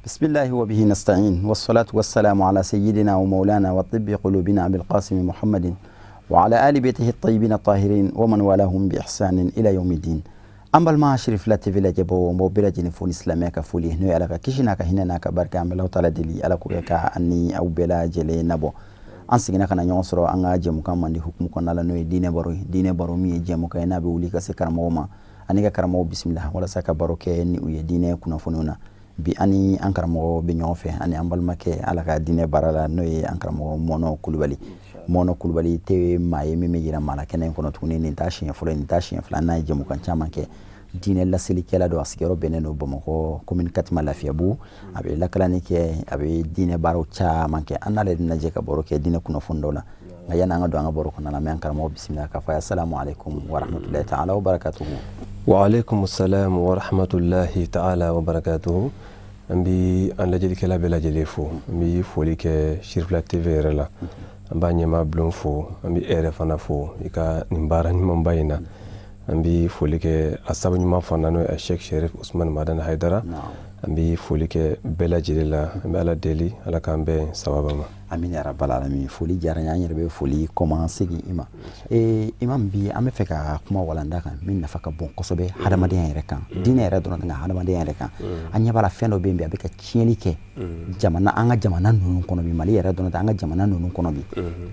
بسم الله وبه نستعين والصلاة والسلام على سيدنا ومولانا وطب قلوبنا أبي القاسم محمد وعلى آل بيته الطيبين الطاهرين ومن والاهم بإحسان إلى يوم الدين. An balima Cherifla TV lajɛbɔ, n b'aw bɛɛ lajɛlen fo ni silamɛya ka foli, n'o ye Ala ka kisi n'a ka hinɛ n'a ka barika. An bɛ Alahu taala deli, Ala k'o kɛ ka an ni aw bɛɛ lajɛlen nabɔ. An seginna ka na ɲɔgɔn sɔrɔ an ka jɛmukan mandi hukumu kɔnɔna la, n'o ye diinɛ baro ye. Diinɛ baro min ye jɛmukan ye n'a bɛ wuli ka se karamɔgɔw ma ani ka karamɔgɔw bisimila walasa ka baro kɛ ni u ye diinɛ kunnafoniw na. Bi, an ni an karamɔgɔ bɛ ɲɔgɔn fɛ, ani an balimakɛ Ala ka diinɛ baara la, n'o ye an karamɔgɔ Mɔnɔ Kulubali. Mɔnɔ Kulubali tɛ maa ye min bɛ yira maa la kɛnɛ in kɔnɔ tuguni. Nin t'a siɲɛ fɔlɔ, nin t'a siɲɛ fila n'a ye jɛmukan caman kɛ. Diinɛ laselikɛla don, a sigiyɔrɔ bɛnnen don Bamakɔ commune 4 ma, Lafiyabugu. A bɛ lakalani kɛ, a bɛ diinɛ baaraw caman kɛ. An n'ale de lajɛ ka baro kɛ diinɛ kunnafoni dɔw la. Nka yanni an ka don an ka baro kɔnɔna la, an bɛ an karamɔgɔ bisimila k'a fɔ a ye: asalamu aleykum wa rahmatulahi taala wa barakatuhu. Wa aleykum salam wa rahmatulahi taala wa barakatuhu. An bi an lajɛlikɛla bɛɛ lajɛlen fo. An bi foli kɛ Cherifla TV yɛrɛ la, an b'a ɲɛmaa bulon fo, an bi e yɛrɛ fana fo i ka nin baara ɲumanba in na. An bi foli kɛ a sabu ɲuman fana, n'o ye Sheikh Sherif Usman Madani Haidara. An bi foli kɛ bɛɛ lajɛlen la. An bɛ Ala deli, Ala k'an bɛn sababa ma. Amin ya rabbal alamin. Foli diyara n ye, an yɛrɛ bɛ foli kɔma segin i ma. Imam, bi an bɛ fɛ ka kuma walanda kan min nafa ka bon kosɛbɛ hadamadenya yɛrɛ kan, diinɛ yɛrɛ dɔrɔn tɛ, nka hadamadenya yɛrɛ kan. An ɲɛ b'a la, fɛn dɔ bɛ yen bi, a bɛ ka tiɲɛni kɛ jamana, an ka jamana ninnu kɔnɔ bi, Mali yɛrɛ dɔrɔn tɛ, an ka jamana ninnu kɔnɔ bi,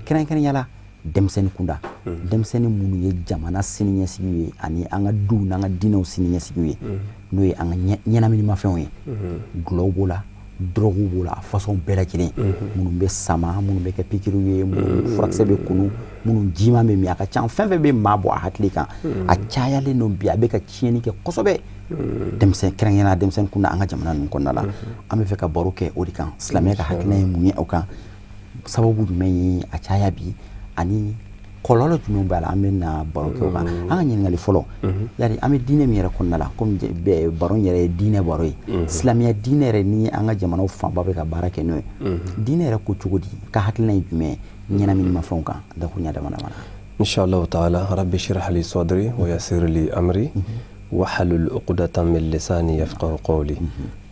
kɛrɛnkɛrɛnya la denmisɛnnin kunda, denmisɛnnin minnu ye jamana siniɲɛsigiw ye ani an ka duw n'an ka diinɛw siniɲɛsigiw ye, n'o ye an ka ɲɛnaminimafɛnw ye. Dɔlɔw b'o la, drogue b'o la, a façon bɛɛ lajɛlen, minnu bɛ sama, minnu bɛ kɛ pikiriw ye, minnu furakisɛ bɛ kunu, minnu jiman bɛ min, a ka ca, fɛn fɛn bɛ maa bɔ a hakili kan, a cayalen don bi. A bɛ ka tiɲɛni kɛ kosɛbɛ denmisɛn, kɛrɛnkɛrɛnnenya denmisɛnnin kunda, an ka jamana ninnu kɔnɔna la. An bɛ fɛ ka baro kɛ o de kan. Silamɛya ka hakilina ye mun ye o kan? Sababu jumɛn ye a caya bi ani kɔlɔlɔ jumɛn b'a la? An bɛ na baro kɛ o kan. An ka ɲininkali fɔlɔ: yali an bɛ diinɛ min yɛrɛ kɔnɔna la, komi baro in yɛrɛ ye diinɛ baro ye, silamɛya diinɛ yɛrɛ ni an ka jamanaw fanba bɛ ka baara kɛ n'o ye, diinɛ yɛrɛ ko cogo di? Ka hakilina ye jumɛn ye ɲɛnaminimafɛnw kan, dakuruɲa dama dama na? Inshallah taala. Rabbi shrah li sadri wa yassir li amri wahlul uqdatan min lisani yafqahu qawli.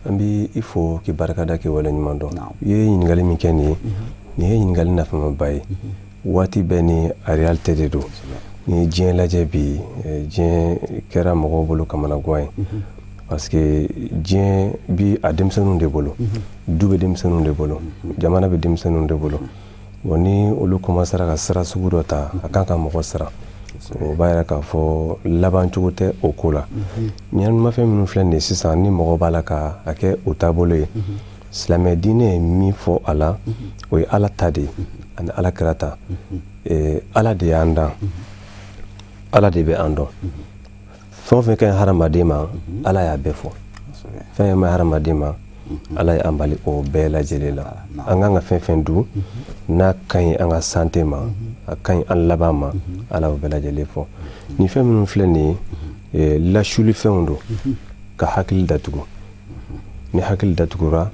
An bi i fo k'i barikada, k'i waleɲuman dɔn. I ye ɲininkali min kɛ nin ye, nin ye ɲininkali nafamaba ye. Waati bɛɛ ni a réalité de don. Ni diɲɛ lajɛ bi, diɲɛ kɛra mɔgɔw bolo kamanagan ye, parce que diɲɛ bi a denmisɛnninw de bolo, du bɛ denmisɛnninw de bolo, jamana bɛ denmisɛnninw de bolo. Bon, ni olu commencera ka sira sugu dɔ ta, a kan ka mɔgɔ siran. O b'a yira k'a fɔ laban cogo tɛ o ko la. Ɲɛnamafɛn minnu filɛ nin ye sisan, ni mɔgɔ b'a la ka a kɛ o taabolo ye, silamɛ diinɛ ye min fɔ a la, o ye Ala ta de ye ani Ala kira ta. Ala de y'an dan, Ala de bɛ an dɔn. Fɛn o fɛn ka ɲi hadamaden ma, Ala y'a bɛɛ fɔ. Fɛn ma hadamaden ma, Ala ye an bali o bɛɛ lajɛlen la. An kan ka fɛn fɛn dun n'a ka ɲi an ka santé ma, a ka ɲi an laban ma, Ala y'o bɛɛ lajɛlen fɔ. Nin fɛn minnu filɛ nin ye, lasulifɛnw don ka hakili datugu. Ni hakili datugura,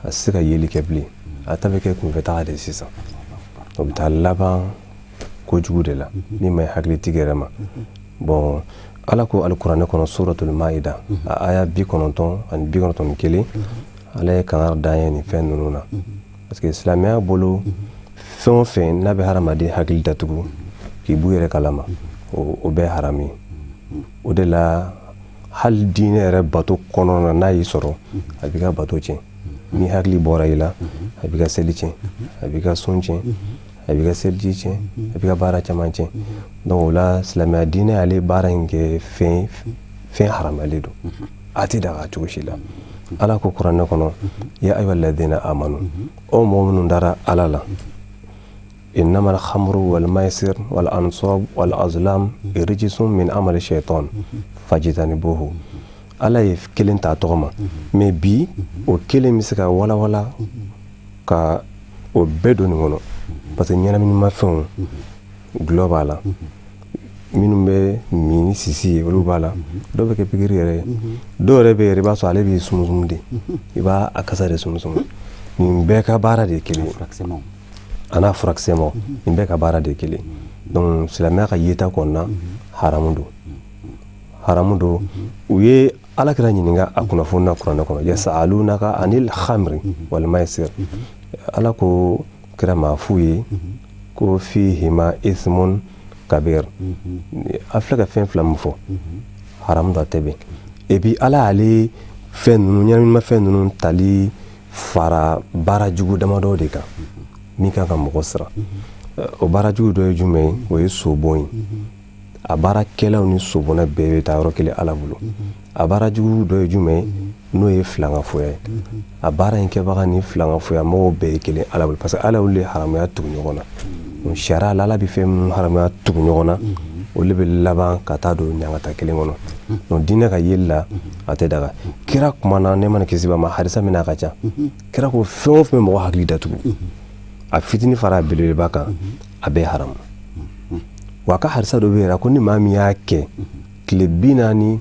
a tɛ se ka yeli kɛ bilen, a ta bɛ kɛ kunfɛtaga de. Sisan o bɛ taa laban kojugu de la min ma ɲi hakilitigi yɛrɛ ma. Bon, Ala ko Alikuranɛ kɔnɔ, Suratul Maida, a aya 91, Ala ye kangari d'an ye nin fɛn ninnu na, parce que silamɛya bolo, fɛn o fɛn n'a bɛ hadamaden hakili datugu k'i b'u yɛrɛ kalama, o bɛɛ haramu ye. O de la, hali diinɛ yɛrɛ bato kɔnɔna na, n'a y'i sɔrɔ, a b'i ka bato tiɲɛ. Ni hakili bɔra i la, a b'i ka seli tiɲɛ, a b'i ka sun tiɲɛ, a b'i ka seliji tiɲɛ, a b'i ka baara caman tiɲɛ. Donc o la, silamɛya diinɛ y'ale baara in kɛ fɛn fɛn haramuyalen don, a tɛ daga cogo si la. Ala ko Kuranɛ kɔnɔ: ya ayyuha alladhina amanu, o mɔgɔ minnu dara Ala la, innama alhamru wal maisir wal ansab wal azlam rijsun min amali shaitan fajtanibuhu. Ala ye kelen ta tɔgɔ ma, mais bi o kelen bɛ se ka walawala ka o bɛɛ don nin kɔnɔ, parce que ɲɛnaminimafɛnw, dɔlɔ b'a la, minnu bɛ min ni sisi ye, olu b'a la, dɔw bɛ kɛ pikiri yɛrɛ ye, dɔw yɛrɛ bɛ yɛrɛ, i b'a sɔrɔ ale b'i sumusumu de, i b'a a kasa de sumusumu. Nin bɛɛ ka baara de ye kelen ye, a n'a furakisɛmaw, nin bɛɛ ka baara de ye kelen. Donc silamɛya ka yeta kɔnɔna, haramu don. Haramu don. U ye Ala kira ɲininka a kunnafoni na kuranɛ kɔnɔ, yasalunaka anil khamri wal maisir. Ala ko kira ma f'u ye ko fihima ismun kabir. A filɛ ka fɛn fila min fɔ, haramu don, a tɛ bɛn. Et puis Ala y'ale fɛn ninnu, ɲɛnaminimafɛn ninnu tali fara baara jugu damadɔ de kan min kan ka mɔgɔ siran. O baara jugu dɔ ye jumɛn ye? O ye sobon ye. A baarakɛlaw ni sobonna bɛɛ bɛ taa yɔrɔ kelen Ala bolo. A baara jugu dɔ ye jumɛn ye? N'o ye filankafoya ye. A baara in kɛbaga ni filankafoya mɔgɔw bɛɛ ye kelen Ala bolo, parce que Ala y'olu de haramuya tugu ɲɔgɔn na. Donc sariya la, Ala bɛ fɛn minnu haramuya tugu ɲɔgɔn na, olu bɛ laban ka taa don ɲangata kelen kɔnɔ. Donc diinɛ ka yeli la, a tɛ daga. Kira kumana, nɛɛma ni kisi b'a ma, hadisa min n'a ka ca, kira ko fɛn o fɛn bɛ mɔgɔ hakili datugu, a fitinin fara a belebeleba kan, a bɛɛ haramu. Wa a ka hadisa dɔ bɛ yɛrɛ ko ni maa min y'a kɛ tile 40,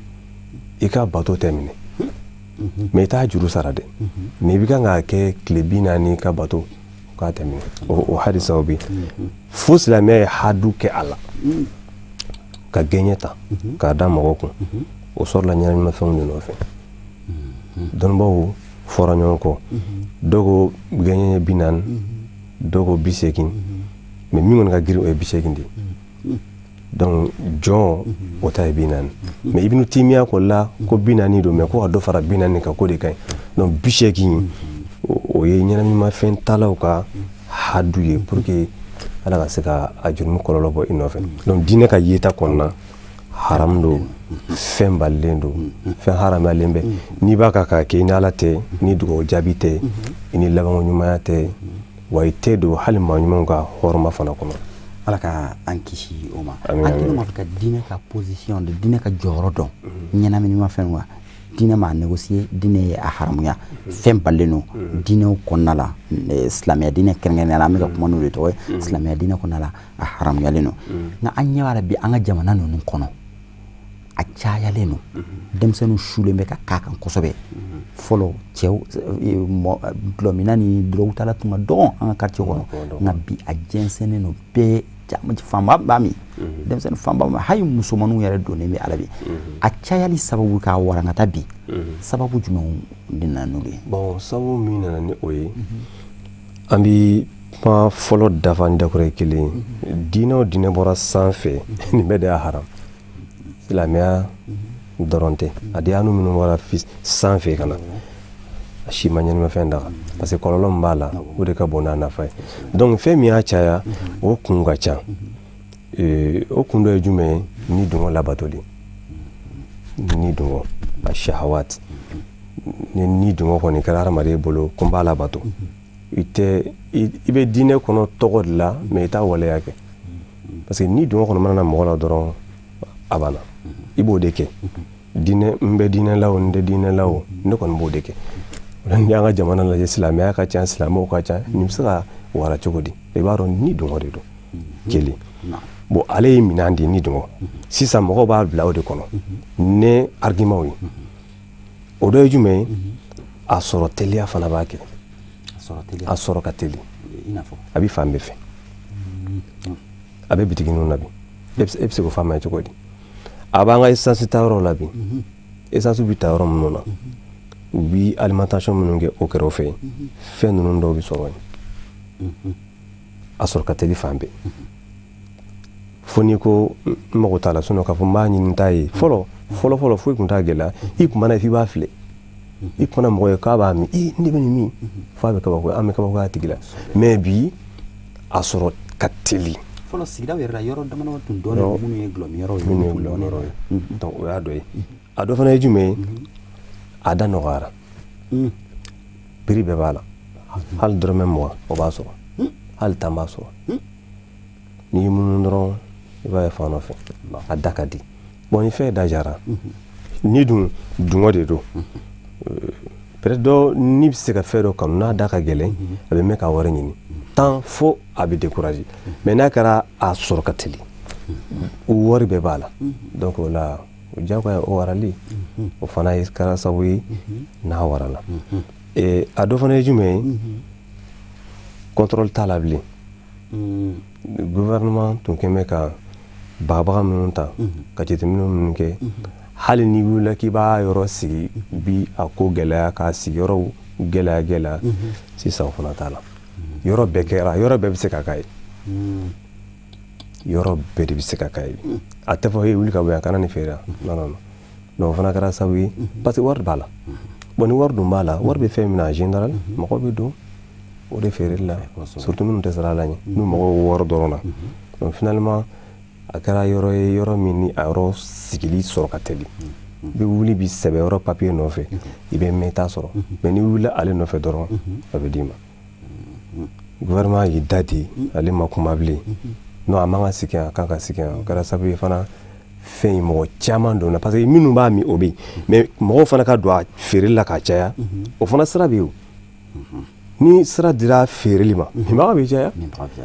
i ka bato tɛ minɛ, mais i t'a juru sara dɛ, mais i bɛ kan k'a kɛ tile 40, i ka bato k'a tɛ minɛ. O hadisaw bɛ fo silamɛya ye hadu kɛ a la ka gɛɲɛ ta k'a da mɔgɔw kun. O sɔrɔla ɲɛnaminimafɛnw de nɔfɛ. Dɔnnibaaw fɔra ɲɔgɔn kɔ, dɔw ko gɛɲɛ ye 40, dɔw ko 80, mais min kɔni ka girin, o ye 80 de ye. Donc jɔn o ta ye 40, mais Ibnu Timiya ko la ko 40 don, mais ko ka dɔ fara 40 kan, ko de ka ɲi. Donc 80, o ye ɲɛnaminimafɛn talaw ka hadu ye pour que Ala ka se ka a jurumu kɔlɔlɔ bɔ i nɔfɛ. Donc diinɛ ka yeta kɔnɔna, haram don, fɛn balilen don, fɛn haramuyalen bɛ. N'i b'a kan k'a kɛ, i ni Ala tɛ, i ni dugawu jaabi tɛ, i ni labanko ɲumanya tɛ, wa i tɛ don hali maa ɲumanw ka hɔrɔma fana kɔnɔ. Ala ka an kisi o ma. An kɛlen b'a fɛ ka diinɛ ka position de, diinɛ ka jɔyɔrɔ dɔn ɲɛnaminimafɛn wa. Diinɛ m'a négocier, diinɛ ye a haramuya, fɛn balilen don diinɛw kɔnɔna la. Silamɛya diinɛ kɛrɛnkɛrɛnnenya la, an bɛ ka kuma n'o de tɔgɔ ye, silamɛya diinɛ kɔnɔna la, a haramuyalen don. Nka an ɲɛ b'a la bi, an ka jamana ninnu kɔnɔ, a cayalen don, denmisɛnninw sulen bɛ ka k'a kan kosɛbɛ. Fɔlɔ, cɛw dɔlɔminna ni dɔrɔgutala tun ka dɔgɔn an ka quartier kɔnɔ, nka bi a jɛnsɛnnen don, bɛɛ fanba b'a min, denmisɛnnin fanba b'a min, hali musomaninw yɛrɛ donnen bɛ a la bi. A cayali sababu k'a warankata bi, sababu jumɛnw de nana n'olu ye? Bon, sababu min nana ni o ye, an bi kuma fɔlɔ dafa ni dakura ye kelen ye. Diinɛ o diinɛ bɔra sanfɛ, nin bɛɛ de y'a haram. Silamɛya dɔrɔn tɛ, a de minnu bɔra sanfɛ ka na, a si ma ɲɛnamafɛn daga, parce que kɔlɔlɔ min b'a la, o de ka bon n'a nafa ye. Donc fɛn min y'a caya, o kun ka ca. O kun dɔ ye jumɛn ye? Ni dungɔ labatoli, ni dungɔ a shahawat, ni dungɔ kɔni kɛra hadamaden bolo ko n b'a labato, i tɛ i bɛ diinɛ kɔnɔ tɔgɔ de la, mais i t'a waleya kɛ, parce que ni dungɔ kɔni mana na mɔgɔ la dɔrɔn, a banna, i b'o de kɛ. Diinɛ, n bɛ diinɛ la o, n tɛ diinɛ la o, ne kɔni b'o de kɛ. Ni y'an ka jamana lajɛ, silamɛya ka ca, silamɛw ka ca, nin bɛ se ka wara cogo di? I b'a dɔn ni dungɔ de don kelen. Bon, ale ye minɛn di ni dungɔ, sisan mɔgɔw b'a bila o de kɔnɔ ni argument ye. O dɔ ye jumɛn ye? A sɔrɔ teliya fana b'a kɛ, a sɔrɔ ka teli, a bɛ fan bɛɛ fɛ, a bɛ bitigi ninnu na bi. E bɛ se k'o faamuya cogo di? A b'an ka essence ta yɔrɔ la bi, essence bɛ ta yɔrɔ minnu na, u bi alimentation minnu kɛ o kɛrɛfɛ yen, fɛn ninnu dɔw bɛ sɔrɔ yen. A sɔrɔ ka teli fan bɛɛ, fo n'i ko n mago t'a la, sinon k'a fɔ n b'a ɲini t'a ye. Fɔlɔ fɔlɔ fɔlɔ, foyi tun t'a gɛlɛya. I kun mana f'i b'a filɛ, i kun mana mɔgɔ ye k'a b'a min, i ne bɛ nin min, f'a bɛ kabako, an bɛ kabakoya a tigi la. Mais bi, a sɔrɔ ka teli. Fɔlɔ, sigidaw yɛrɛ la, yɔrɔ damadama tun dɔnnen minnu ye dɔlɔminyɔrɔw ye. Minnu ye dɔlɔminyɔrɔw ye. Donc o y'a dɔ ye. A dɔ fana ye jumɛn ye? A da nɔgɔyara, prix bɛɛ b'a la, hali dɔrɔmɛ 20 o b'a sɔrɔ, hali 10 b'a sɔrɔ. N'i y'i munumunu dɔrɔn, i b'a ye fan dɔ fɛ, a da ka di. Bon, ni fɛn da jara, ni dun dungɔ de don, peut-être dɔ ni bɛ se ka fɛn dɔ kanu, n'a da ka gɛlɛn, a bɛ mɛn ka wari ɲini tan fo a bɛ décourager. Mais n'a kɛra a sɔrɔ ka teli, wari bɛɛ b'a la, donc o la, o diyagoya o warali, o fana ye kɛra sababu ye n'a warala. A dɔ fana ye jumɛn ye? Contrôle t'a la bilen. Gouvernement tun kɛn bɛ ka bagabaga minnu ta ka jateminɛ minnu kɛ. Hali n'i wulila k'i b'a yɔrɔ sigi, bi a ko gɛlɛya k'a sigiyɔrɔw gɛlɛya gɛlɛya, sisan o fana t'a la. Yɔrɔ bɛɛ kɛra, yɔrɔ bɛɛ bɛ se ka k'a ye, yɔrɔ bɛɛ de bɛ se ka k'a ye. A tɛ fɔ e wuli ka bɔ yan, kana nin feere yan. Non, non, non. Donc o fana kɛra sababu ye, parce que wari b'a la. Bon, ni wari dun b'a la, wari bɛ fɛn min na, en général mɔgɔ bɛ don o de feereli la, surtout minnu tɛ siran Ala ɲɛ, n'u mago bɛ wari dɔrɔn na. Donc finalement a kɛra yɔrɔ ye, yɔrɔ min ni a yɔrɔ sigili sɔrɔ ka teli. I bɛ wuli bi sɛbɛ yɔrɔ papier nɔfɛ, i bɛ mɛn i t'a sɔrɔ, mais n'i wulila ale nɔfɛ dɔrɔn, a bɛ d'i ma. Gouvernement y'i da di, ale ma kuma bilen. Non, a man ka sigi yan, a kan ka sigi yan. O kɛra sababu ye fana, fɛn in mɔgɔ caman donna, parce que minnu b'a min, o bɛ yen, mais mɔgɔw fana ka don a feereli la ka caya, o fana sira bɛ yen. O ni sira dira feereli ma, minbaga bɛ caya,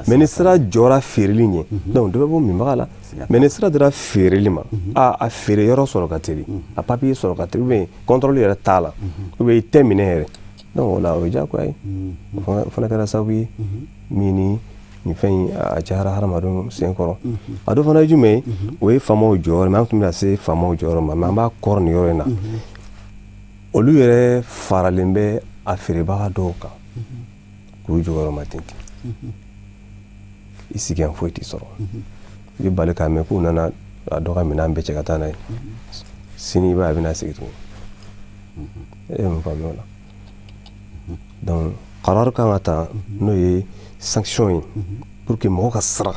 mais ni sira jɔra feereli ɲɛ, donc dɔ bɛ bɔ minbaga la. Mais ni sira dira feereli ma, a feere yɔrɔ sɔrɔ ka teli, a papier sɔrɔ ka teli, ou bien contrôle yɛrɛ t'a la, ou bien i tɛ minɛ yɛrɛ. Donc o la, o ye diyagoya ye. O fana kɛra sababu ye min ni nin fɛn in a cayara hadamadenw sen kɔrɔ. A dɔ fana ye jumɛn ye? O ye faamaw jɔyɔrɔ. Mais an tun bɛna se faamaw jɔyɔrɔ ma, mais an b'a kɔrɔ nin yɔrɔ in na. Olu yɛrɛ faralen bɛ a feerebaga dɔw kan k'u jɔyɔrɔ ma ten ten. I sigi yan, foyi t'i sɔrɔ. I bɛ bali k'a mɛn k'u nana a dɔ ka minɛn bɛɛ cɛ ka taa n'a ye. Sini i b'a ye a bɛna sigi tuguni. E ye mun faamuya o la? Donc karar kan ka ta, n'o ye sanction ye, pour que mɔgɔ ka siran.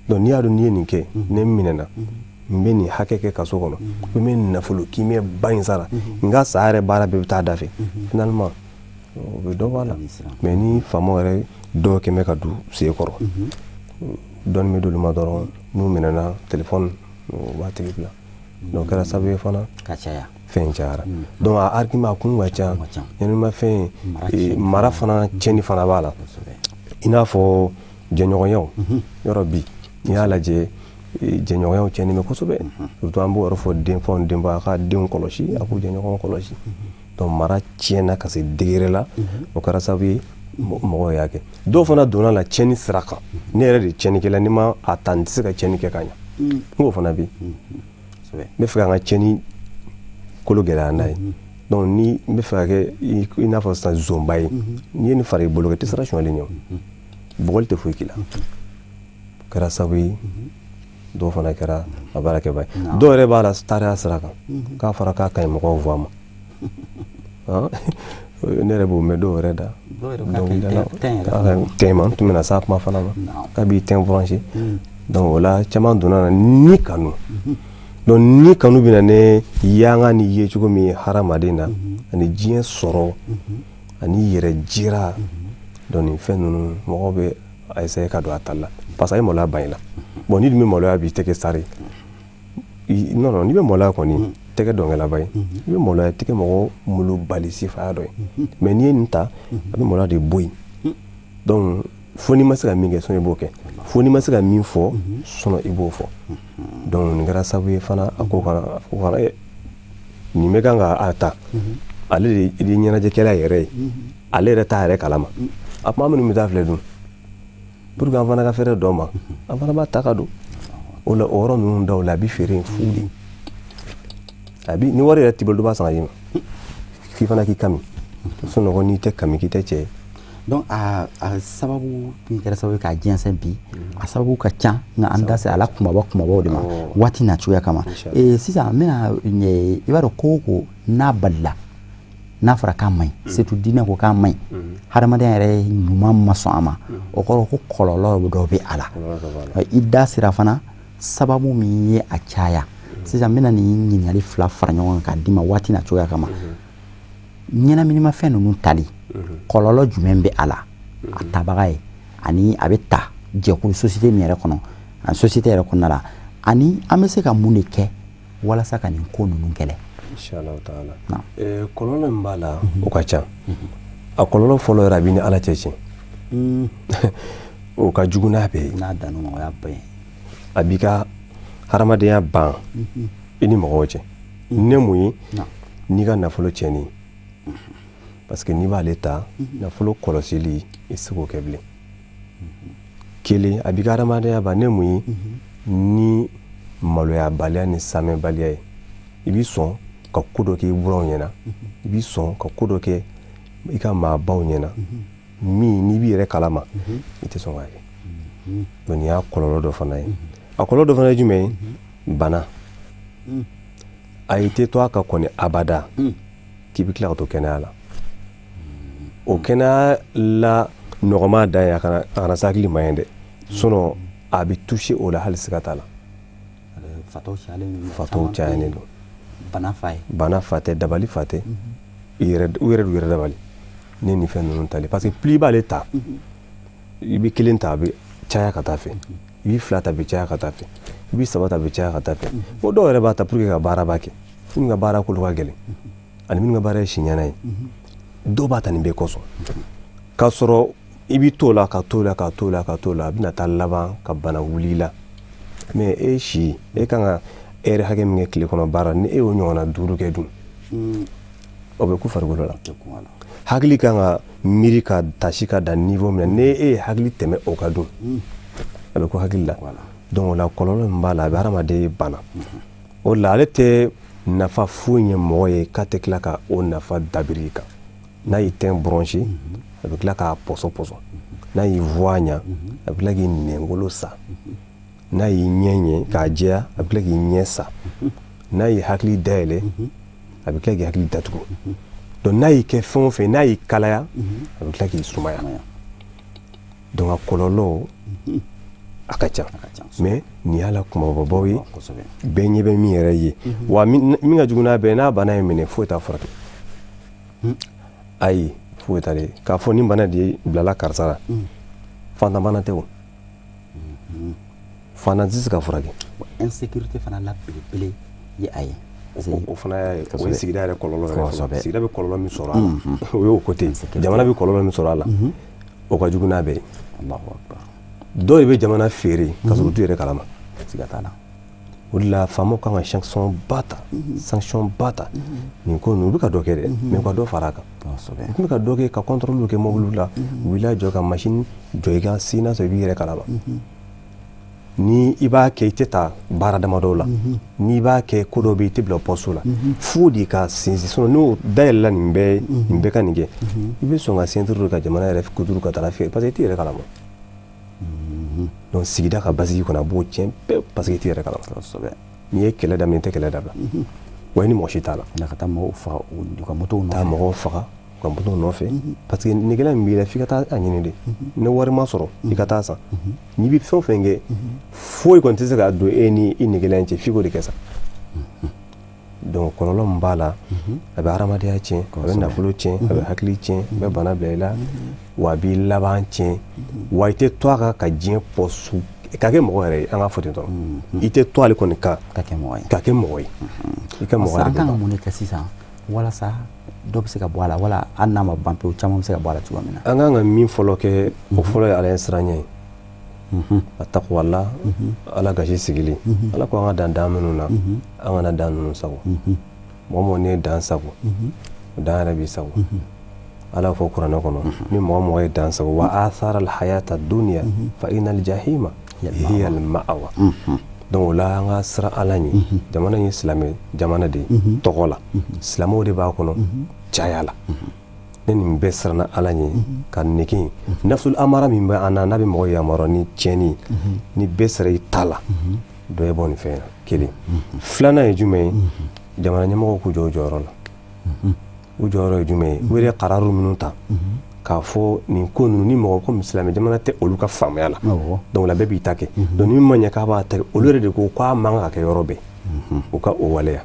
Donc n'i y'a dɔn n'i ye nin kɛ, ne minɛna, n bɛ nin hakɛ kɛ kaso kɔnɔ, n bɛ nafolo kiimɛ ba in sara, n ka sa yɛrɛ baara bɛɛ bɛ taa da fɛ. Finalement o bɛ dɔ bɔ a la. Mais ni faamaw yɛrɛ dɔw kɛn bɛ ka don sen kɔrɔ, dɔɔni bɛ d'olu ma dɔrɔn, n'u minɛna, téléphone o b'a tigi bila. Donc o kɛra sababu ye fana ka caya. Fɛn cayara. Donc a argument, a kun ka ca. Ɲɛnamafɛn mara fana tiɲɛni fana b'a la, i n'a fɔ jɛɲɔgɔnyaw. Yɔrɔ bi, n'i y'a lajɛ, jɛɲɔgɔnyaw tiɲɛni bɛ kosɛbɛ. Surtout an b'o yɔrɔ fɔ denfaw, denba a ka denw kɔlɔsi, a k'u jɛɲɔgɔn kɔlɔsi. Donc mara tiɲɛna ka se degré la, o kɛra sababu ye mɔgɔw y'a kɛ. Dɔw fana donna la tiɲɛni sira kan. Ne yɛrɛ de tiɲɛnikɛla, n'i ma a ta, n tɛ se ka tiɲɛni kɛ ka ɲɛ. N k'o fana bɛ yen. N bɛ fɛ ka n ka tiɲɛni kolo gɛlɛya n'a ye. Donc ni n bɛ fɛ ka kɛ i n'a fɔ sisan zonba ye, n'i ye nin fara i bolo kan, i tɛ siran sonyali ɲɛ o, bugɔli tɛ foyi k'i la. O kɛra sababu ye dɔw fana kɛra a baarakɛba ye. Dɔw yɛrɛ b'a la tariya sira kan, k'a fɔra k'a ka ɲi mɔgɔw voix ma. Ne yɛrɛ b'o mɛn dɔw yɛrɛ da. Tɛn ma, n tun bɛna s'a kuma fana ma, k'a b'i tɛn branché. Donc o la, caman donna na ni kanu. Donc ni kanu bɛ na ne yanga ni ye cogo min hadamaden na, ani diɲɛ sɔrɔ ani yɛrɛ jira. Donc nin fɛn ninnu, mɔgɔw bɛ a essayer ka don a tali la, parce que a ye maloya ban i la. Bon, n'i dun bɛ maloya bi, i tɛ kɛ star ye. Non, non, n'i bɛ maloya kɔni, tɛ kɛ dɔnkɛlaba ye. I bɛ maloya, i tɛ kɛ mɔgɔ molobali sifaya dɔ ye. Mais n'i ye nin ta, a bɛ maloya de bɔ yen. Donc fo n'i ma se ka min kɛ, sɔnni i b'o kɛ, fo n'i ma se ka min fɔ, sɔnni i b'o fɔ. Donc nin kɛra sababu ye fana a ko kana, a ko kana nin bɛ kan ka a ta. Ale de ye ɲɛnajɛkɛla yɛrɛ ye, ale yɛrɛ t'a yɛrɛ kalama. A kuma minnu bɛ taa filɛ dun, pour que an fana ka fɛɛrɛ dɔ ma, an fana b'a ta ka don o la. O yɔrɔ ninnu daw la, a bɛ feere yen fu de. A bi ni wari yɛrɛ t'i bolo, dɔ b'a san ka d'i ma, f'i fana k'i kami. Sinon n'i tɛ kami, k'i tɛ cɛ ye. Donc a sababu min kɛra sababu ye k'a jɛnsɛn bi, a sababu ka ca, nka an da se a la kumaba kumabaw de ma waati na cogoya kama. Sisan n bɛna, i b'a dɔn, ko o ko n'a balila, n'a fɔra k'a man ɲi, surtout diinɛ ko k'a man ɲi, hadamadenya yɛrɛ ɲuman ma sɔn a ma, o kɔrɔ ko kɔlɔlɔ dɔ bɛ a la. I da sera fana sababu min ye a caya. Sisan n bɛna nin ɲininkali fila fara ɲɔgɔn kan k'a d'i ma waati na cogoya kama. Ɲɛnaminimafɛn ninnu tali, kɔlɔlɔ jumɛn bɛ a la a tabaga ye, ani a bɛ ta jɛkulu société min yɛrɛ kɔnɔ, ani société yɛrɛ kɔnɔna la, ani an bɛ se ka mun de kɛ walasa ka nin ko ninnu kɛlɛ? Inshallah taala, kɔlɔlɔ min b'a la, o ka ca. A kɔlɔlɔ fɔlɔ yɛrɛ, a b'i ni Ala cɛ tiɲɛ. O ka jugu n'a bɛɛ ye. N'a dan'o ma, o y'a bɛɛ ye. A b'i ka hadamadenya ban i ni mɔgɔw cɛ. Ne mun ye n'i ka nafolo tiɲɛni, parce que n'i b'ale ta, nafolo kɔlɔsili, i tɛ se k'o kɛ bilen. Kelen, a b'i ka hadamadenya ban. Ne mun ye ni maloyabaliya ni samɛbaliya ye, I b'i sɔn ka ko dɔ kɛ i buranw ɲɛna, i b'i sɔn ka ko dɔ kɛ i ka maabaw ɲɛna, min n'i b'i yɛrɛ kalama i tɛ sɔn k'a kɛ. Donc nin y'a kɔlɔlɔ dɔ fana ye. A kɔlɔlɔ dɔ fana ye jumɛn ye? Bana. A i tɛ to a kan kɔni abada k'i bɛ tila ka to kɛnɛya la. O kɛnɛya la nɔgɔma dan ye a kana se hakili ma ye dɛ, sinon a bɛ toucher o la hali siga t'a la. Fatɔw cayalen don. Bana fa ye. Bana fa tɛ, dabali fa tɛ. U yɛrɛ d'u yɛrɛ dabali ne ni fɛn ninnu tali, parce que plus i b'ale ta, i bɛ kelen ta, a bɛ caya ka taa fɛ, i bɛ fila ta, a bɛ caya ka taa fɛ, i bɛ saba ta, a bɛ caya ka taa fɛ. O dɔw yɛrɛ b'a ta pour que ka baaraba kɛ, minnu ka baara kolo ka gɛlɛn ani minnu ka baara ye siɲɛna ye, dɔw b'a ta nin bɛɛ kosɔn. K'a sɔrɔ i bɛ t'o la ka t'o la ka t'o la ka t'o la, a bɛna taa laban ka bana wuli i la. Mais e si e kan ka heure hakɛ min kɛ tile kɔnɔ baara, ni e y'o ɲɔgɔnna 5 kɛ dun, o bɛ ku farikolo la. Hakili kan ka miiri ka tasi ka dan niveau min na, ni e ye hakili tɛmɛ o ka dun, a bɛ ku hakili la. Donc o la kɔlɔlɔ min b'a la, a bɛ hadamaden bana. O la ale tɛ nafa foyi ɲɛ mɔgɔ ye k'a tɛ tila ka o nafa dabiri i kan. N'a y'i teint bronché, a bɛ tila k'a pɔsɔ pɔsɔ. N'a y'i voix ɲa, a bɛ tila k'i nɛnkolo sa. N'a y'i ɲɛ ɲɛ k'a jɛya, a bɛ tila k'i ɲɛ sa. N'a y'i hakili dayɛlɛ, a bɛ tila k'i hakili datugu. Donc n'a y'i kɛ fɛn o fɛn, n'a y'i kalaya, a bɛ tila k'i sumaya. Donc a kɔlɔlɔ a ka ca, mais nin y'a la kumababaw ye, bɛɛ ɲɛ bɛ min yɛrɛ ye. Wa min ka jugu n'a bɛɛ, n'a bana ye minɛ, foyi t'a furakɛ. Ayi, foyi t'ale k'a fɔ nin bana de bilala karisa la. Fantan bana tɛ o, fantan tɛ se ka furakɛ. Insécurité fana la belebele ye a ye. O fana y'a ye, o ye sigida yɛrɛ kɔlɔlɔ yɛrɛ. Sigida bɛ kɔlɔlɔ min sɔrɔ a la, o y'o côté. Jamana bɛ kɔlɔlɔ min sɔrɔ a la, o ka jugu n'a bɛɛ ye. Dɔw de bɛ jamana feere ka sɔrɔ u t'u yɛrɛ kalama. Siga t'a la. O de la faamaw kan ka sanction ba ta, sanction ba ta nin ko ninnu. U bɛ ka dɔ kɛ dɛ, mais u ka dɔ fara a kan. U tun bɛ ka dɔ kɛ ka contrôle kɛ mobili la, u b'i lajɔ ka machine jɔ i kan si n'a sɔrɔ i b'i yɛrɛ kalama. Ni i b'a kɛ, i tɛ ta baara damadɔ la. N'i b'a kɛ, ko dɔ bɛ yen, i tɛ bila poste la fo de ka sinsin. Sinon n'o dayɛlɛla nin bɛɛ, nin bɛɛ ka nin kɛ, i bɛ sɔn ka ceinture don ka jamana yɛrɛ kuturu ka taa feere, parce que i t'i yɛrɛ kalama. Donc sigida ka basigi kɔnɔ, a b'o tiɲɛ pewu, parce que i t'i yɛrɛ kalama. N'i ye kɛlɛ daminɛ, i tɛ kɛlɛ dabila wa, i ni mɔgɔ si t'a la. Ka taa mɔgɔw faga u ka motow nɔfɛ. Taa mɔgɔw faga u ka motow nɔfɛ, parce que negela min b'i la, f'i ka taa a ɲini de. Ni wari ma sɔrɔ, i ka taa san. N'i bɛ fɛn o fɛn kɛ, foyi kɔni tɛ se ka don e ni i negela in cɛ, f'i k'o de kɛ sa. Donc kɔlɔlɔ min b'a la, a bɛ hadamadenya tiɲɛ, a bɛ nafolo tiɲɛ, a bɛ hakili tiɲɛ, a bɛ bana bila i la, wa a b'i laban tiɲɛ. Wa i tɛ to a kan ka diɲɛ pɔsu ka kɛ mɔgɔ yɛrɛ ye. An ka fɔ ten dɔrɔn, i tɛ to ale kɔni kan ka kɛ mɔgɔ ye. Ka kɛ mɔgɔ ye, i ka mɔgɔ yɛrɛ. An kan ka mun de kɛ sisan walasa dɔ bɛ se ka bɔ a la, wala hali n'a ma ban pewu, caman bɛ se ka bɔ a la cogoya min na? An kan ka min fɔlɔ kɛ, o fɔlɔ ye Ala ɲɛsiranɲɛ ye, a takuwala, Ala gasi sigili. Ala ko an ka dan dan minnu na, an kana dan ninnu sago. Mɔgɔ mɔgɔ n'i ye dan sago, dan yɛrɛ b'i sago. Ala fɔ kuranɛ kɔnɔ, ni mɔgɔ mɔgɔ ye dan sago, wa athara alhayata dunya fa inna aljahima hiya alma'wa. Donc o la an ka siran Ala ɲɛ. Jamana in ye silamɛ jamana de ye tɔgɔ la, silamɛw de b'a kɔnɔ caya la. Ne nin bɛɛ siranna Ala ɲɛ ka nege nafsul amara min bɛ an na, n'a bɛ mɔgɔ yamaruya ni tiɲɛni, ni bɛɛ sera i ta la, dɔ ye bɔ nin fɛn na. Kelen filanan ye jumɛn ye? Jamana ɲɛmɔgɔw k'u jɔ u jɔyɔrɔ la. U jɔyɔrɔ ye jumɛn ye? U yɛrɛ kararu minnu ta k'a fɔ nin ko ninnu, ni mɔgɔ komi silamɛ jamana tɛ olu ka faamuya la, donc la bɛɛ b'i ta kɛ. Donc ni min ma ɲɛ k'a b'a ta kɛ, olu yɛrɛ de ko k'a man kan ka kɛ yɔrɔ bɛɛ, u ka o waleya.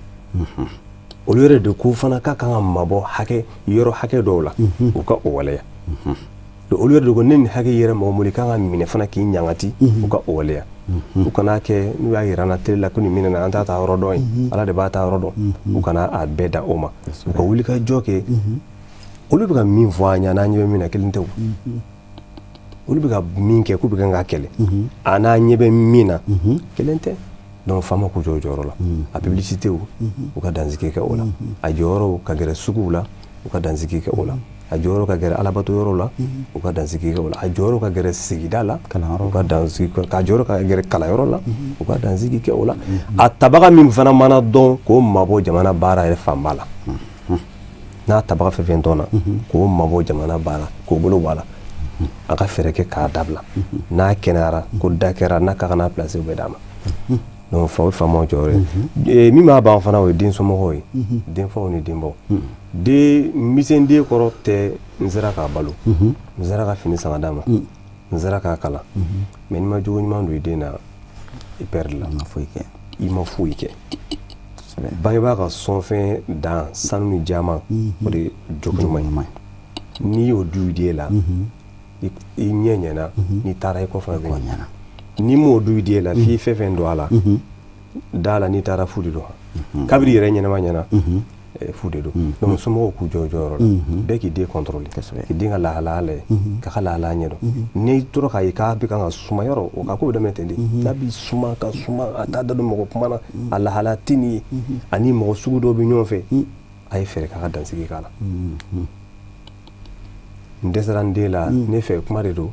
Olu yɛrɛ de ko fana k'a kan ka mabɔ hakɛ yɔrɔ hakɛ dɔw la, u ka o waleya. Donc olu yɛrɛ de ko ne nin hakɛ yɛrɛ mɔgɔ min kan ka minɛ fana k'i ɲangati, u ka o waleya. U kana kɛ n'u y'a yira an na télé la ko nin minɛna, an t'a ta yɔrɔ dɔn ye, Ala de b'a ta yɔrɔ dɔn. U kana a bɛɛ da o ma, u ka wuli ka jɔ kɛ. Olu bɛ ka min fɔ an ɲɛna, n'an ɲɛ bɛ min na, kelen tɛ o. Olu bɛ ka min kɛ k'u bɛ kan ka kɛlɛ, a n'an ɲɛ bɛ min na, kelen tɛ. Donc faama k'u jɔ u jɔyɔrɔ la. A publicité u ka dansigi kɛ o la, a jɔyɔrɔw ka gɛrɛ suguw la, u ka dansigi kɛ o la. A jɔyɔrɔ ka gɛrɛ alabato yɔrɔ la, u ka dansigi kɛ o la. A jɔyɔrɔ ka gɛrɛ sigida la, u ka dansigi, k'a jɔyɔrɔ ka gɛrɛ kalanyɔrɔ la, u ka dansigi kɛ o la. A tabaga min fana mana dɔn, k'o mabɔ jamana baara yɛrɛ fanba la. N'a tabaga fɛn fɛn dɔnna, k'o mabɔ jamana baara, k'o bolo bɔ a la, a ka fɛɛrɛ kɛ k'a dabila. N'a kɛnɛyara, ko da kɛra n'a ka kan n'a place, bɛ d'a ma. Donc fa, o ye faamaw jɔyɔrɔ ye. Min b'a ban fana, o ye den somɔgɔw ye, denfaw ni denbaw. Den misɛnden kɔrɔ tɛ n sera k'a balo, n sera ka fini san ka d'a ma, n sera k'a kalan. Mais n'i ma jogo ɲuman don i den na, i perdre la. I ma foyi kɛ. I ma foyi kɛ. Bangebaa ka sɔnfɛn dan, sanu ni jama, o de ye jogo ɲuman ye. N'i y'o du i den la, i ɲɛ ɲɛna. N'i taara, i kɔ fana bɛ ɲɛna. N'i m'o du i den la, f'i fɛn fɛn don a la da la, n'i taara, fu de don. Kabiri yɛrɛ ɲɛnama ɲɛna, fu de don. Donc somɔgɔw k'u jɔ jɔyɔrɔ la, bɛɛ k'i den contrôler, k'i den ka lahalaya lajɛ, k'a ka lahalaya ɲɛdɔn. N'i tora k'a ye k'a bɛ kan ka suma yɔrɔ, o ka ko bɛ daminɛ ten de. N'a bɛ suma ka suma, a t'a da don mɔgɔ kuma na, a lahalaya tɛ nin ye, ani mɔgɔ sugu dɔw bɛ ɲɔgɔn fɛ, a ye fɛɛrɛ k'a ka dansigi k'a la. N dɛsɛra n den la, ne fɛ kuma de don.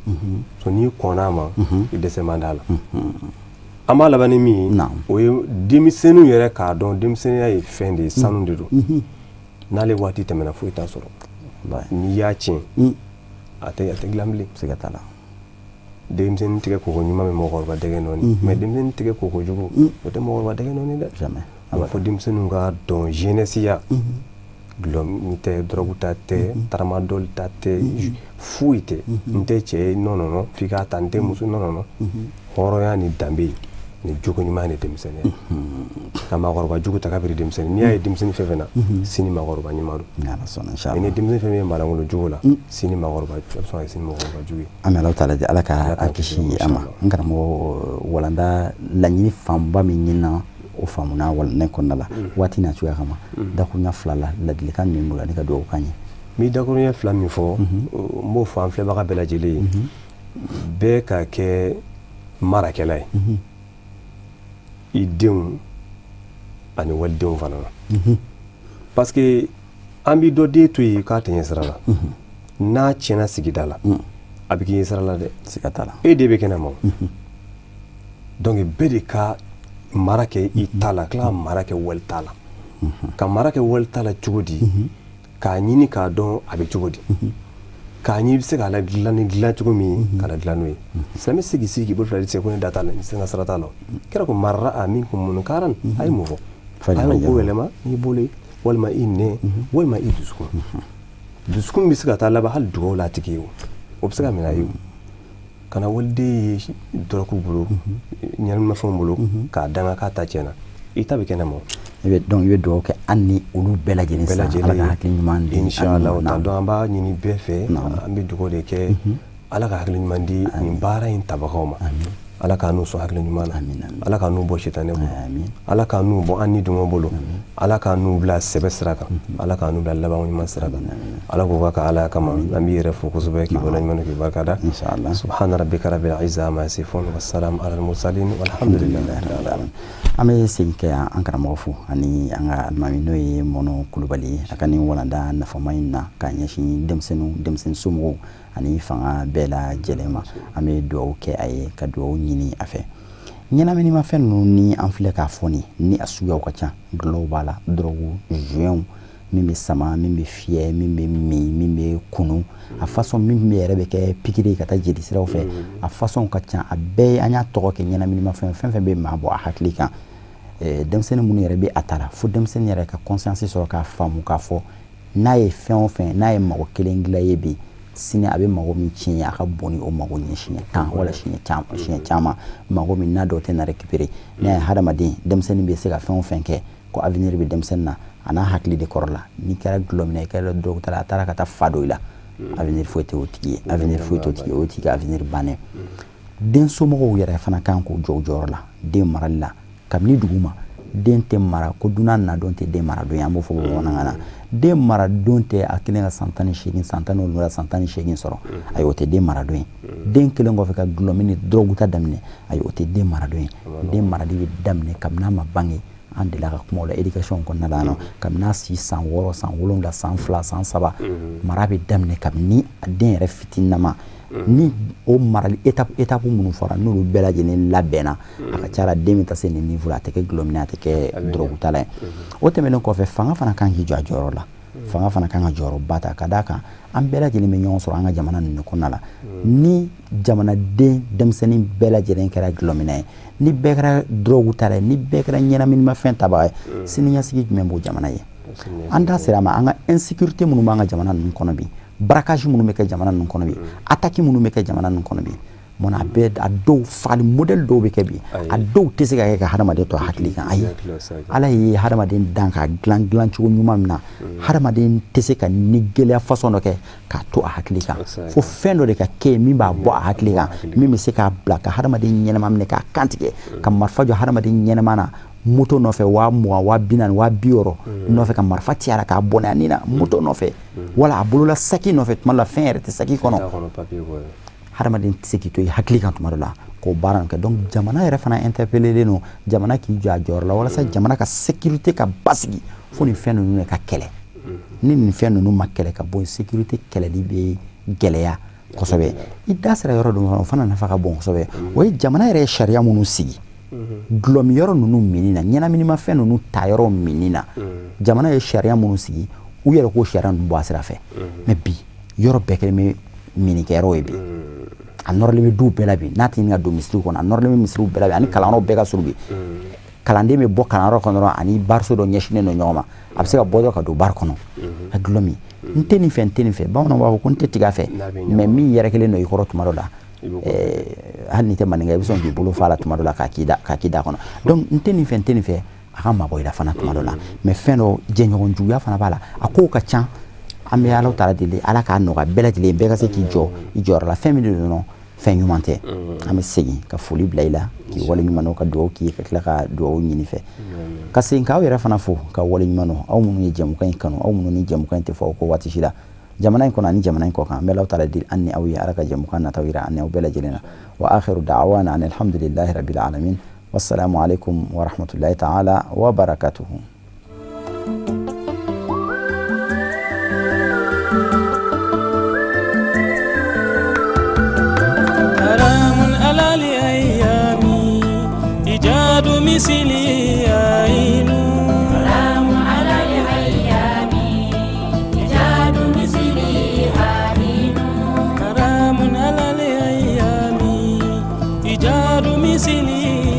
So n'i kɔnna a ma, i dɛsɛ man d'a la. An b'a laban ni min ye, o ye denmisɛnninw yɛrɛ k'a dɔn denmisɛnninya ye fɛn de ye, sanu de don. N'ale waati tɛmɛna, foyi t'a sɔrɔ. N'i y'a tiɲɛ, a tɛ dilan bilen. Siga t'a la. Denmisɛnnin tigɛ koko ɲuman bɛ mɔgɔkɔrɔba dɛgɛ nɔɔni, mais denmisɛnnin tigɛ koko jugu, o tɛ mɔgɔkɔrɔba dɛgɛ nɔɔni dɛ. Jamais. A b'a fɔ denmisɛnninw ka dɔn jeunesse ya, dɔlɔ min tɛ, dɔrɔgu ta tɛ, tramadol ta tɛ, foyi tɛ. N tɛ cɛ ye, non, non, non, f'i k'a ta. N tɛ muso, non, non, non. Hɔrɔnya ni danbe ni jogo ɲuman ni denmisɛnninya, ka maakɔrɔba jugu ta kabiri denmisɛnnin. N'i y'a ye denmisɛnnin fɛn fɛn na, sini maakɔrɔba ɲuman don. N'Ala sɔnna, inchallah. Ni denmisɛnnin fɛn fɛn ye maalankolon jogo la, sini maakɔrɔba, a bɛ sɔn ka kɛ sini maakɔrɔba jugu ye. An bɛ Alahu taala deli, Ala ka a kisi a ma. N karamɔgɔ, walanda laɲini fanba min ɲinina, o faamuna walanda kɔnɔna la. Waati n'a cogoya kama, dakuruɲa 2 la, ladilikan min bolo ani ka dugawu kan ye. N bɛ dakuruɲɛ 2 min fɔ, n b'o fɔ an filɛbaga bɛɛ lajɛlen ye: bɛɛ ka kɛ marakɛla ye i denw ani walidenw fana na, parce que an bɛ dɔ den to yen k'a tɛ ɲɛ sira la. N'a tiɲɛna sigida la, a bɛ k'i ɲɛ sira la dɛ. Siga t'a la. E de bɛ kɛnɛ ma. Donc bɛɛ de ka mara kɛ i ta la, tila ka mara kɛ wali ta la. Ka mara kɛ wali ta la cogo di? K'a ɲini k'a dɔn a bɛ cogo di, k'a ɲini i bɛ se k'a la dilan ni dilan cogo min ye, k'a la dilan n'o ye. Silamɛ sigi sigi k'i bolo fila di se ko ne da t'a la, n se ka sira t'a la. Kira ko man ra'a minkum munkaran, a ye mun fɔ? A y'o ko yɛlɛma n'i bolo ye, walima i nɛn, walima i dusukun. Dusukun bɛ se ka taa laban hali dugawu la a tigi ye, o bɛ se ka minɛ a ye. O kana waliden ye dɔrɔgu bolo, ɲɛnamafɛnw bolo, k'a danga k'a ta tiɲɛna, i ta bɛ kɛnɛ ma. I bɛ donc i bɛ dugawu kɛ an ni olu bɛɛ lajɛlen bɛɛ sa, Ala ka hakili ɲuman di. Inshallah ta. Donc an b'a ɲini bɛɛ fɛ, an bɛ dugawu de kɛ, Ala ka hakili ɲuman di nin baara in tabagaw ma. Ala k'a n'u sɔn hakili ɲuman na. Ala k'a n'u bɔ sitanɛ bolo. Ala k'a n'u bɔ an ni dungɔ bolo. Ala k'a n'u bila sɛbɛ sira kan. Ala k'a n'u bila laban ɲuman sira kan. Ala k'o ka Ala kama. An b'i yɛrɛ fo kosɛbɛ, k'i bɔra ɲuman, k'i barikada. Inshallah. Subhana rabbika rabbil izza amma yasifun, wassalam ala al mursalin, walhamdulillahi rabbil alamin. An bɛ segin kɛ yan, an karamɔgɔ fo ani an ka alimami, n'o ye Mɔnɔ Kulubali ye, a ka nin walanda nafama in na k'a ɲɛsin denmisɛnninw, denmisɛnnin somɔgɔw ani fanga bɛɛ lajɛlen ma. An bɛ dugawu kɛ a ye, ka dugawu ɲini a fɛ. Ɲɛnaminimafɛn ninnu ni an filɛ k'a fɔ nin ni a suguyaw ka ca, dɔlɔw b'a la, dɔrɔgu, jointw, min bɛ sama, min bɛ fiyɛ, min bɛ min, min bɛ kunu, a façon min bɛ yɛrɛ bɛ kɛ pikiri ka taa jeli siraw fɛ, a façon ka ca. A bɛɛ an y'a tɔgɔ kɛ ɲɛnaminimafɛn. Fɛn fɛn bɛ maa bɔ a hakili kan, denmisɛnnin minnu yɛrɛ bɛ a ta la, fo denmisɛnnin yɛrɛ ka conscience sɔrɔ k'a faamu k'a fɔ n'a ye fɛn o fɛn, n'a ye mago kelen dilan ye bi, sini a bɛ mago min tiɲɛ, a ka bon ni o mago ɲɛ siɲɛ 10 wala siɲɛ caman, mago min n'a dɔw tɛ na récupérer. N'a ye hadamaden denmisɛnnin bɛ se ka fɛn o fɛn kɛ, ko avenir bɛ denmisɛnnin na, a n'a hakili de kɔrɔ la. N'i kɛra dɔlɔ minɛ, i kɛra dɔrɔgu ta la, a taara ka taa fa dɔ i la, avenir foyi tɛ o tigi ye, avenir foyi t'o tigi ye, o tigi ka avenir bannen. Den somɔgɔw yɛrɛ fana kan k'u jɔ u jɔyɔrɔ la den marali la kabini dugu ma. Den tɛ mara ko dunan nadon tɛ den mara don ye, an b'o fɔ bamanankan na. Den mara don tɛ a kelen ka san 18, san 17, san 18 sɔrɔ. Ayi, o tɛ den mara don ye. Den kelen kɔfɛ ka dɔlɔmin ni dɔrɔgu ta daminɛ, ayi, o tɛ den mara don ye. Den marali bɛ daminɛ kabini a ma bange. An delila ka kuma o la éducation kɔnɔna la yan nɔ. Kabini a si san 6, san 7, san 2, san 3, mara bɛ daminɛ kabini a den yɛrɛ fitininama. Ni o marali étape étape minnu fɔra, n'olu bɛɛ lajɛlen labɛnna, a ka ca la den bɛ taa se nin niveau la, a tɛ kɛ dɔlɔminna, a tɛ kɛ dɔrɔgutala ye. O tɛmɛnen kɔfɛ, fanga fana kan k'i jɔ a jɔyɔrɔ la. Fanga fana kan ka jɔyɔrɔba ta, ka d'a kan an bɛɛ lajɛlen bɛ ɲɔgɔn sɔrɔ an ka jamana ninnu kɔnɔna la. Ni jamanaden denmisɛnnin bɛɛ lajɛlen kɛra dɔlɔminna ye, ni bɛɛ kɛra dɔrɔgutala ye, ni bɛɛ kɛra ɲɛnaminimafɛn tabaga ye, siniɲɛsigi jumɛn b'o jamana ye? An da sera a ma, an ka insécurité minnu b'an ka jamana ninnu kɔnɔ bi, braquage minnu bɛ kɛ jamana ninnu kɔnɔ bi, attaque minnu bɛ kɛ jamana ninnu kɔnɔ bi, mun a bɛɛ, a dɔw fagali modèle dɔw bɛ kɛ bi, a dɔw tɛ se ka kɛ ka hadamaden to a hakili kan. Ayi, Ala ye hadamaden dan k'a dilan dilancogo ɲuman min na, hadamaden tɛ se ka ni gɛlɛya façon dɔ kɛ k'a to a hakili kan, fo fɛn dɔ de ka kɛ yen min b'a bɔ a hakili kan, min bɛ se k'a bila ka hadamaden ɲɛnama minɛ k'a kantigɛ, ka marifa jɔ hadamaden ɲɛnama na moto nɔfɛ, 20 000, 40 000, 60 000 nɔfɛ, ka marifa ci a la k'a bɔnɛ a ni na moto nɔfɛ, wala a bolola saki nɔfɛ. Tuma dɔ la, fɛn yɛrɛ tɛ saki kɔnɔ. Hadamaden tɛ se k'i to i hakili kan tuma dɔ la k'o baara kɛ. Donc jamana yɛrɛ fana interpellé don, jamana k'i jɔ a jɔyɔrɔ la walasa jamana ka sécurité ka basigi, fo nin fɛn ninnu de ka kɛlɛ. Ni nin fɛn ninnu ma kɛlɛ ka bɔ yen, sécurité kɛlɛli bɛ gɛlɛya kosɛbɛ. I da sera yɔrɔ dɔ ma, o fana nafa ka bon kosɛbɛ. O ye jamana yɛrɛ ye sariya minnu sigi dɔlɔmiyɔrɔ ninnu minni na, ɲɛnaminimafɛn ninnu tayɔrɔ minni na, jamana ye sariya minnu sigi, u yɛrɛ k'o sariya ninnu bɔ a sira fɛ. Mais bi, yɔrɔ bɛɛ kɛlen bɛ minikɛyɔrɔ ye bi. A nɔrɔlen bɛ duw bɛɛ la bi, n'a tɛ ɲini ka don misiriw kɔnɔ, a nɔrɔlen bɛ misiriw bɛɛ la bi, ani kalanyɔrɔ bɛɛ ka surun bi. Kalanden bɛ bɔ kalanyɔrɔ kɔnɔ dɔrɔn, ani bariso dɔ ɲɛsinnen don ɲɔgɔn ma, a bɛ se ka bɔ dɔrɔn ka don bari kɔnɔ ka dɔlɔ min. N tɛ nin fɛ, n tɛ nin fɛ, bamananw b'a fɔ ko n tɛ tigɛ a fɛ, mais min yɛrɛkɛlen don i kɔrɔ tuma dɔ la, hali n'i tɛ maninka, i bɛ sɔn k'i bolo fa la tuma dɔ la k'a k'i da kɔnɔ. Donc n tɛ nin fɛ, n tɛ nin fɛ, a ka mabɔ i la fana tuma dɔ la. Mais fɛn dɔ, jɛɲɔgɔn juguya fana b'a la, a kow ka ca. An bɛ Ala taala deli, Ala k'a nɔgɔya bɛɛ lajɛlen, bɛɛ ka se k'i jɔ i jɔyɔrɔ la. Fɛn min de don, fɛn ɲuman tɛ. An bɛ segin ka foli bila i la, k'i wale ɲuman dɔn, ka dugawu k'i ye, ka tila ka dugawu ɲini fɛ, ka segin k'aw yɛrɛ fana fo ka wale ɲuman dɔn, aw minnu ye jɛmukan in kanu, aw minnu ni jɛmukan in tɛ fɔ aw ko waati si la, jamana in kɔnɔ ani jamana in kɔ kan. An bɛ Ala taala deli an ni aw ye, Ala ka jɛmukan nataw yira an ni aw bɛɛ lajɛlen na. Wa akhiru da'wana an alhamdulillahi rabbil alamin. Wassalamu alaikum wa rahmatullahi ta'ala wa barakatuhu. مثلي عين سلام على الأيام إيجاد مثلي عين حرام على الأيام إيجاد مثلي.